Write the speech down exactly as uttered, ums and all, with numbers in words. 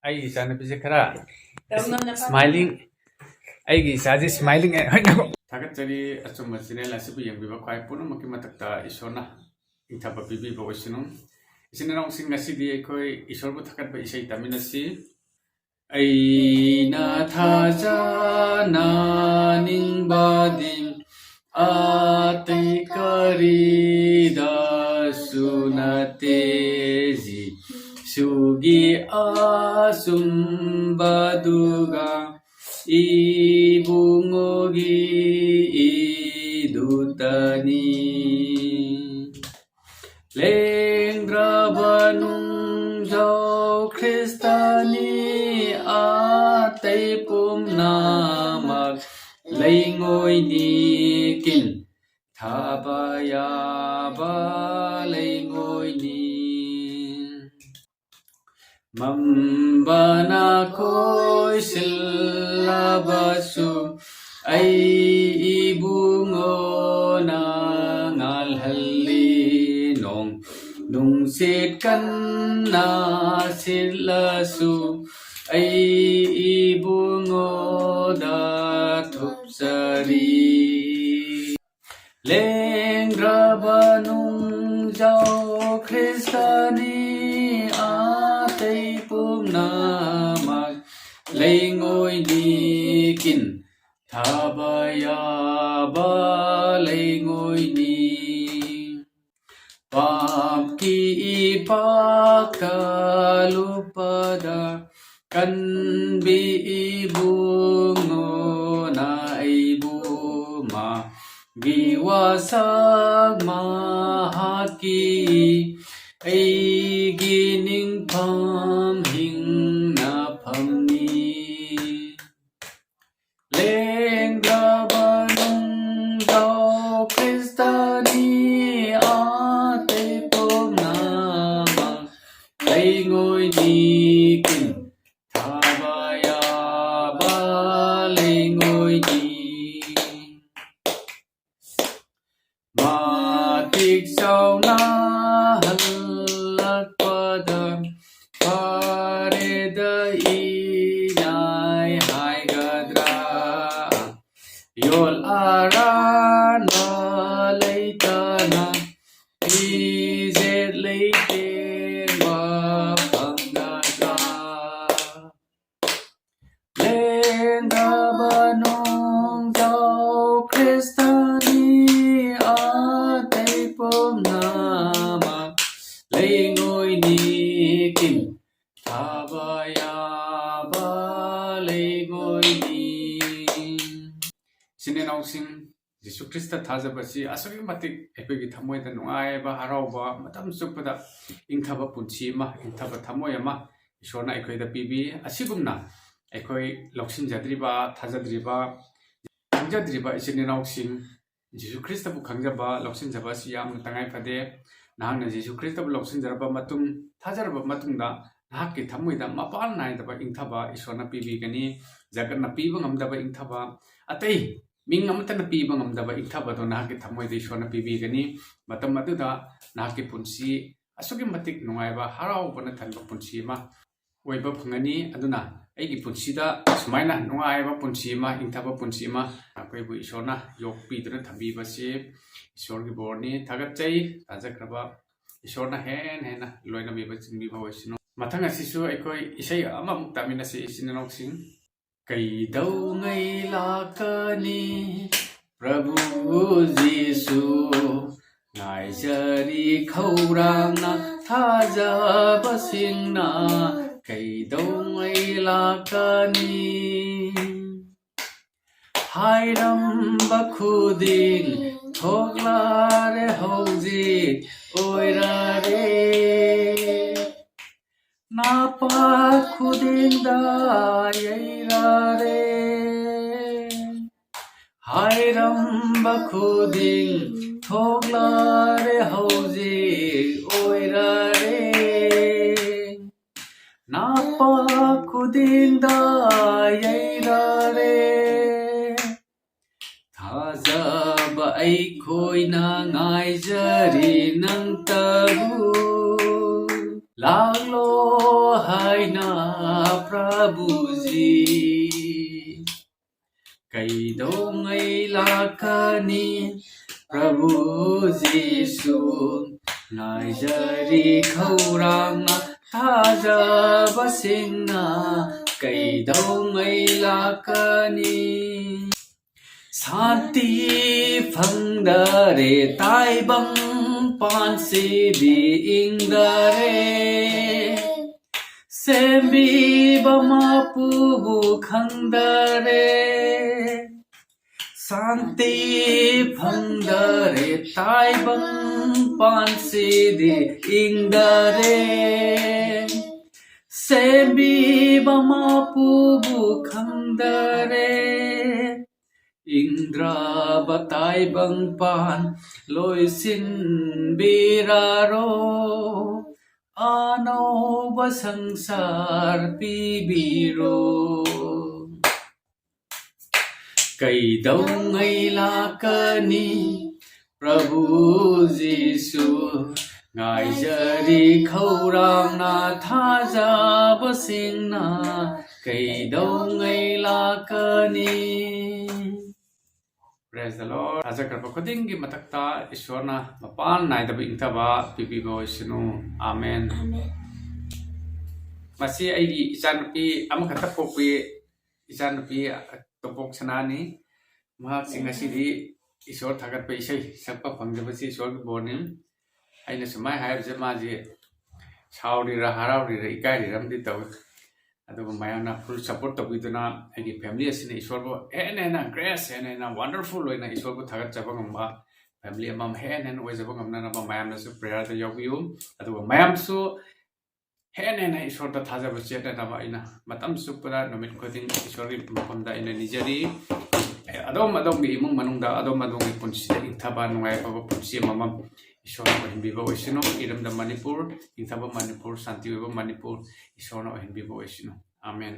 ꯑꯩꯒꯤ ꯏꯆꯥꯅꯨꯄꯤꯁꯦ ꯈꯔ ꯀꯔꯝꯅ ꯅꯄꯥꯝꯃꯤꯅꯣ? Smiling, ꯑꯩꯒꯤ ꯏꯆꯥꯁꯦ smiling ꯑꯦ, ꯍꯣꯏ, ꯉꯥꯏꯈꯣ꯫ ꯊꯥꯒꯠꯆꯔꯤ ꯑꯆꯨꯝꯕ channel ꯑꯁꯤꯕꯨ ꯌꯦꯡꯕꯤꯕ ꯈ꯭ꯋꯥꯏ ꯄꯨꯝꯅꯃꯛꯀꯤ ꯃꯊꯛꯇ ꯏꯁꯣꯔꯅ ꯅꯤꯡꯊꯕ ꯄꯤꯕꯤꯕ ꯑꯣꯏꯁꯅꯨ꯫ ꯏꯆꯤꯟ ꯏꯅꯥꯎꯁꯤꯡ, ꯉꯁꯤꯗꯤ ꯑꯩꯈꯣꯏ ꯏꯁꯣꯔꯕꯨ ꯊꯥꯒꯠꯄ ꯏꯁꯩ ꯇꯥꯃꯤꯟꯅꯁꯤ꯫ ꯑꯩꯅ ꯊꯥꯖꯅ ꯅꯤꯡꯕꯗꯤ ꯑꯇꯩ ꯀꯔꯤꯗꯁꯨ ꯅꯠꯇꯦ, ꯖꯤꯁꯨꯒꯤ ꯑꯆꯨꯝꯕꯗꯨꯒ ꯏꯕꯨꯡꯉꯣꯒꯤ ꯏꯗꯨꯇꯅꯤ꯫ ꯂꯦꯡꯗ꯭ꯔꯕ ꯅꯨꯡꯖꯥꯎ ꯈ꯭ꯔꯤꯁꯇꯅꯤ, ꯑꯇꯩ ꯄꯨꯝꯅꯃꯛ ꯂꯩꯉꯣꯏꯅꯤ, ꯀꯤꯟ ꯊꯥꯕ ꯌꯥꯕ ꯂꯩꯉꯣꯏꯅꯤ꯫ ꯃꯝꯕꯅ ꯀꯣꯏꯁꯤꯜꯂꯕꯁꯨ ꯑꯩ ꯏꯕꯨꯡꯉꯣꯅ ꯉꯥꯜꯍꯜꯂꯤ꯫ ꯅꯣꯡ ꯅꯨꯡꯁꯤꯠ ꯀꯟꯅ ꯁꯤꯠꯂꯁꯨ ꯑꯩ ꯏꯕꯨꯡꯉꯣꯗ ꯊꯨꯞꯆꯔꯤ꯫ ꯂꯦꯡꯗ꯭ꯔꯕ ꯅꯨꯡꯖꯥꯎ ꯈ꯭ꯔꯤꯁꯇꯅꯤ, ꯑꯇꯩ ꯄꯨꯝꯅꯃꯛ ꯂꯩꯉꯣꯏꯅꯤ, ꯀꯤꯟ ꯊꯥꯕ ꯌꯥꯕ ꯂꯩꯉꯣꯏꯅꯤ꯫ ꯄꯥꯞꯀꯤ ꯏꯄꯥꯛꯇ ꯂꯨꯞꯄꯗ ꯀꯟꯕꯤ ꯏꯕꯨꯡꯉꯣꯅ ꯑꯩꯕꯨ ꯃꯥꯒꯤ ꯋꯥꯁꯛ ꯃꯍꯥꯛꯀꯤ ꯑꯩꯒꯤ ꯅꯤꯡꯐꯝ ꯍꯤꯡꯅꯐꯝꯅꯤ꯫ ꯂꯦꯡꯗ꯭ꯔꯕ ꯅꯨꯡꯖꯥꯎ ꯈ꯭ꯔꯤꯁꯇꯅꯤ, ꯑꯇꯩ ꯄꯨꯝꯅꯃꯛ ꯂꯩꯉꯣꯏꯅꯤ, ꯀꯤꯟ ꯊꯥꯕ ꯌꯥꯕ ꯂꯩꯉꯣꯏꯅꯤ꯫ ꯃꯇꯤꯛ ꯆꯥꯎꯅ ꯍꯜꯂꯛꯄꯗ ꯐꯔꯦ ꯗ ꯏꯅꯥꯏ ꯍꯥꯏꯒꯗ꯭ꯔꯥ? ꯌꯣꯜ ꯑꯔꯥꯟꯕ ꯂꯩꯇꯅ ꯐꯤꯖꯦꯠ ꯂꯩꯇꯦꯡꯕ ꯐꯪꯒꯗ꯭ꯔꯥ? ꯂꯦꯡꯗꯕ ꯅꯣꯡꯖꯥꯎ ꯈ꯭ꯔꯤꯁꯇꯅꯤ, ꯑꯇꯩ ꯄꯨꯝꯅꯃꯛ ꯂꯩꯉꯣꯏꯅꯤ, ꯀꯤꯝ ꯊꯥꯕ ꯌꯥꯕ ꯂꯩꯉꯣꯏꯅꯤ꯫ ꯏꯆꯤꯟ ꯏꯅꯥꯎꯁꯤꯡ, ꯖꯤꯁꯨ ꯈ꯭ꯔꯤꯁꯇ ꯊꯥꯖꯕꯁꯤ ꯑꯁꯨꯛꯀꯤ ꯃꯇꯤꯛ ꯑꯩꯈꯣꯏꯒꯤ ꯊꯃꯣꯏꯗ ꯅꯨꯡꯉꯥꯏꯕ, ꯍꯔꯥꯎꯕ, ꯃꯇꯝ ꯆꯨꯞꯄꯗ ꯏꯪꯊꯕ ꯄꯨꯟꯁꯤ ꯑꯃ, ꯏꯪꯊꯕ ꯊꯃꯣꯏ ꯑꯃ ꯏꯁꯣꯔꯅ ꯑꯩꯈꯣꯏꯗ ꯄꯤꯕꯤ꯫ ꯑꯁꯤꯒꯨꯝꯅ ꯑꯩꯈꯣꯏ ꯂꯧꯁꯤꯟꯖꯗ꯭ꯔꯤꯕ, ꯊꯥꯖꯗ꯭ꯔꯤꯕ, ꯈꯪꯖꯗ꯭ꯔꯤꯕ ꯏꯆꯤꯟ ꯏꯅꯥꯎꯁꯤꯡ, ꯖꯤꯁꯨ ꯈ꯭ꯔꯤꯁꯇꯕꯨ ꯈꯪꯖꯕ, ꯂꯧꯁꯤꯟꯖꯕ ꯑꯁꯤ ꯌꯥꯝꯅ ꯇꯉꯥꯏ ꯐꯗꯦ꯫ ꯅꯍꯥꯛꯅ ꯖꯤꯁꯨ ꯈ꯭ꯔꯤꯁꯇꯕꯨ ꯂꯧꯁꯤꯟꯖꯔꯕ ꯃꯇꯨꯡ, ꯊꯥꯖꯔꯕ ꯃꯇꯨꯡꯗ, ꯅꯍꯥꯛꯀꯤ ꯊꯃꯣꯏꯗ ꯃꯄꯥꯟ ꯅꯥꯏꯗꯕ ꯏꯪꯊꯕ ꯏꯁꯣꯔꯅ ꯄꯤꯕꯤꯒꯅꯤ꯫ ꯖꯒꯠꯅ ꯄꯤꯕ ꯉꯝꯗꯕ ꯏꯪꯊꯕ, ꯑꯇꯩ ꯃꯤꯡ ꯑꯃꯠꯇꯅ ꯄꯤꯕ ꯉꯝꯗꯕ ꯏꯪꯊꯕꯗꯣ ꯅꯍꯥꯛꯀꯤ ꯊꯃꯣꯏꯗ ꯏꯁꯣꯔꯅ ꯄꯤꯕꯤꯒꯅꯤ꯫ ꯃꯇꯝ ꯑꯗꯨꯗ ꯅꯍꯥꯛꯀꯤ ꯄꯨꯟꯁꯤ ꯑꯁꯨꯛꯀꯤ ꯃꯇꯤꯛ ꯅꯨꯡꯉꯥꯏꯕ, ꯍꯔꯥꯎꯕꯅ ꯊꯟꯕ ꯄꯨꯟꯁꯤ ꯑꯃ ꯑꯣꯏꯕ ꯐꯪꯒꯅꯤ꯫ ꯑꯗꯨꯅ ꯑꯩꯒꯤ ꯄꯨꯟꯁꯤꯗ ꯁꯨꯃꯥꯏꯅ ꯅꯨꯡꯉꯥꯏꯕ ꯄꯨꯟꯁꯤ ꯑꯃ, ꯏꯪꯊꯕ ꯄꯨꯟꯁꯤ ꯑꯃ ꯑꯩꯈꯣꯏꯕꯨ ꯏꯁꯣꯔꯅ ꯌꯣꯛꯄꯤꯗꯨꯅ ꯊꯝꯕꯤꯕꯁꯤ ꯏꯁꯣꯔꯒꯤ ꯕꯣꯔꯅꯤ꯫ ꯊꯥꯒꯠꯆꯩ꯫ ꯇꯥꯖꯈ꯭ꯔꯕ ꯏꯁꯣꯔꯅ ꯍꯦꯟꯅ ꯍꯦꯟꯅ ꯂꯣꯏꯅꯕꯤꯕ, ꯆꯤꯡꯕꯤꯕ ꯑꯣꯏꯁꯅꯨ꯫ ꯃꯊꯪ ꯑꯁꯤꯁꯨ ꯑꯩꯈꯣꯏ ꯏꯁꯩ ꯑꯃꯃꯨꯛ ꯇꯥꯃꯤꯟꯅꯁꯤ, ꯏꯆꯤꯟ ꯏꯅꯥꯎꯁꯤꯡ꯫ ꯀꯩꯗꯧꯉꯩ ꯂꯥꯛꯀꯅꯤ ꯄ꯭ꯔꯚꯨ ꯖꯤꯁꯨ? ꯉꯥꯏꯖꯔꯤ ꯈꯧꯔꯥꯡꯅ ꯊꯥꯖꯕꯁꯤꯡꯅ, ꯀꯩꯗꯧꯉꯩ ꯂꯥꯛꯀꯅꯤ? ꯍꯥꯏꯔꯝꯕ ꯈꯨꯗꯤꯡ ꯊꯣꯛꯂꯔꯦ, ꯍꯧꯖꯤꯛ ꯑꯣꯏꯔꯔꯦ꯫ ꯅꯥꯄꯥ ꯈꯨꯗꯤꯡꯗ ꯌꯩꯔꯔꯦ꯫ ꯍꯥꯏꯔꯝꯕ ꯈꯨꯗꯤꯡ ꯊꯣꯛꯂꯔꯦ, ꯍꯧꯖꯤꯛ ꯑꯣꯏꯔꯔꯦ꯫ ꯅꯥꯄꯥ ꯈꯨꯗꯤꯡꯗ ꯌꯩꯔꯔꯦ꯫ ꯊꯥꯖꯕ ꯑꯩꯈꯣꯏꯅ ꯉꯥꯏꯖꯔꯤ ꯅꯪꯇꯕꯨ꯫ ꯂꯥꯛꯂꯣ ꯍꯥꯏꯅ ꯄ꯭ꯔꯚꯨꯖꯤ꯫ ꯀꯩꯗꯧꯉꯩ ꯂꯥꯛꯀꯅꯤ ꯄ꯭ꯔꯚꯨ ꯖꯤꯁꯨ? ꯉꯥꯏꯖꯔꯤ ꯈꯧꯔꯥꯡꯅ ꯊꯥꯖꯕꯁꯤꯡꯅ, ꯀꯩꯗꯧꯉꯩ ꯂꯥꯛꯀꯅꯤ? ꯁꯥꯟꯇꯤ ꯐꯪꯗꯔꯦ, ꯇꯥꯏꯕꯪ ꯄꯥꯟꯁꯤꯗꯤ ꯏꯪꯗꯔꯦ꯫ ꯁꯦꯝꯕꯤꯕ ꯃꯄꯨꯕꯨ ꯈꯪꯗꯔꯦ꯫ ꯁꯥꯟꯇꯤ ꯐꯪꯗꯔꯦ, ꯇꯥꯏꯕꯪ ꯄꯥꯟꯁꯤꯗꯤ ꯏꯪꯗꯔꯦ꯫ ꯁꯦꯝꯕꯤꯕ ꯃꯄꯨꯕꯨ ꯈꯪꯗꯔꯦ꯫ ꯏꯪꯗ꯭ꯔꯕ ꯇꯥꯏꯕꯪ ꯄꯥꯟ ꯂꯣꯏꯁꯤꯟꯕꯤꯔꯔꯣ꯫ ꯑꯅꯧꯕ ꯁꯪꯁꯥꯔ ꯄꯤꯕꯤꯔꯣ꯫ ꯀꯩꯗꯧꯉꯩ ꯂꯥꯛꯀꯅꯤ ꯄ꯭ꯔꯚꯨ ꯖꯤꯁꯨ? ꯉꯥꯏꯖꯔꯤ ꯈꯧꯔꯥꯡꯅ ꯊꯥꯖꯕꯁꯤꯡꯅ, ꯀꯩꯗꯧꯉꯩ ꯂꯥꯛꯀꯅꯤ? Praise the Lord. ꯊꯥꯖꯈ꯭ꯔꯕ ꯈꯨꯗꯤꯡꯒꯤ ꯃꯊꯛꯇ ꯏꯁꯣꯔꯅ ꯃꯄꯥꯟ ꯅꯥꯏꯗꯕ ꯏꯪꯊꯕ ꯄꯤꯕꯤꯕ ꯑꯣꯏꯁꯅꯨ꯫ ꯑꯥꯃꯦꯟ꯫ ꯑꯥꯃꯦꯟ꯫ ꯃꯁꯤ ꯑꯩꯒꯤ ꯏꯆꯥꯅꯨꯄꯤ ꯑꯃꯈꯛꯇ ꯄꯣꯛꯄꯤ, ꯏꯆꯥꯅꯨꯄꯤ ꯇꯣꯝꯄꯣꯛ ꯁꯅꯥꯅꯤ꯫ ꯃꯍꯥꯛꯁꯤ ꯉꯁꯤꯗꯤ ꯏꯁꯣꯔ ꯊꯥꯒꯠꯄ ꯏꯁꯩ ꯁꯛꯄ ꯐꯪꯖꯕꯁꯤ ꯏꯁꯣꯔꯒꯤ ꯕꯣꯔꯅꯤ꯫ ꯑꯩꯅ ꯁꯨꯃꯥꯏꯅ ꯍꯥꯏꯕꯁꯦ ꯃꯥꯁꯤ ꯁꯥꯎꯔꯤꯔꯥ, ꯍꯔꯥꯎꯔꯤꯔꯥ, ꯏꯀꯥꯏꯔꯤꯔꯥ ꯑꯃꯗꯤ ꯇꯧꯏ꯫ ꯑꯗꯨꯕꯨ ꯃꯌꯥꯝꯅ full support ꯇꯧꯕꯤꯗꯨꯅ ꯑꯩꯒꯤ family ꯑꯁꯤꯅ ꯏꯁꯣꯔꯕꯨ ꯍꯦꯟꯅ ꯍꯦꯟꯅ grace, ꯍꯦꯟꯅ ꯍꯦꯟꯅ wonderful ꯑꯣꯏꯅ ꯏꯁꯣꯔꯕꯨ ꯊꯥꯒꯠꯆꯕ ꯉꯝꯕ family ꯑꯃ ꯍꯦꯟꯅ ꯍꯦꯟꯅ ꯑꯣꯏꯖꯕ ꯉꯝꯅꯅꯕ ꯃꯌꯥꯝꯅꯁꯨ prayer ꯗ ꯌꯥꯎꯕꯤꯌꯨ꯫ ꯑꯗꯨꯒ ꯃꯌꯥꯝꯁꯨ ꯍꯦꯟꯅ ꯍꯦꯟꯅ ꯏꯁꯣꯔꯗ ꯊꯥꯖꯕ ꯆꯦꯠꯅꯅꯕ ꯑꯩꯅ ꯃꯇꯝ ꯆꯨꯞꯄꯗ ꯅꯨꯃꯤꯠ ꯈꯨꯗꯤꯡ ꯏꯁꯣꯔꯒꯤ ꯃꯐꯝꯗ ꯑꯩꯅ ꯅꯤꯖꯔꯤ꯫ ꯑꯗꯣꯝ ꯑꯗꯣꯝꯒꯤ ꯏꯃꯨꯡ ꯃꯅꯨꯡꯗ ꯑꯗꯣꯝ ꯑꯗꯣꯝꯒꯤ ꯄꯨꯟꯁꯤꯗ ꯏꯪꯊꯕ ꯅꯨꯡꯉꯥꯏ ꯌꯥꯏꯐꯕ ꯄꯨꯟꯁꯤ ꯑꯃꯃꯝ ꯏꯁꯣꯔꯅ ꯑꯣꯏꯍꯟꯕꯤꯕ ꯑꯣꯏꯁꯅꯨ꯫ ꯏꯔꯝꯗꯝ ꯃꯅꯤꯄꯨꯔ, ꯏꯪꯊꯕ ꯃꯅꯤꯄꯨꯔ, ꯁꯥꯟꯇꯤ ꯑꯣꯏꯕ ꯃꯅꯤꯄꯨꯔ ꯏꯁꯣꯔꯅ ꯑꯣꯏꯍꯟꯕꯤꯕ ꯑꯣꯏꯁꯅꯨ꯫ ꯑꯥꯃꯦꯟ꯫